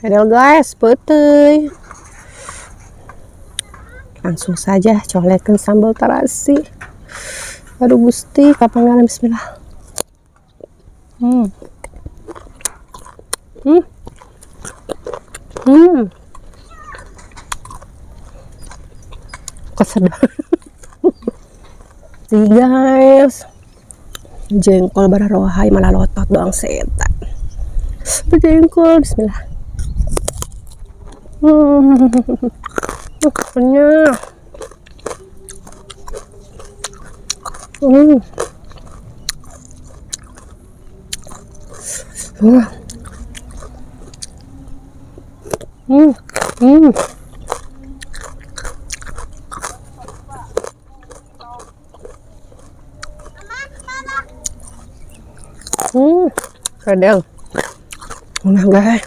Edel guys, peuteuy. Langsung saja colekkan sambal terasi. Aduh Gusti, kapan bismillah. Kesedap. Si guys, jengkol bararohai malah lotot doang setan. Jengkol, bismillah. Kenyal. Kadang. Nah, guys.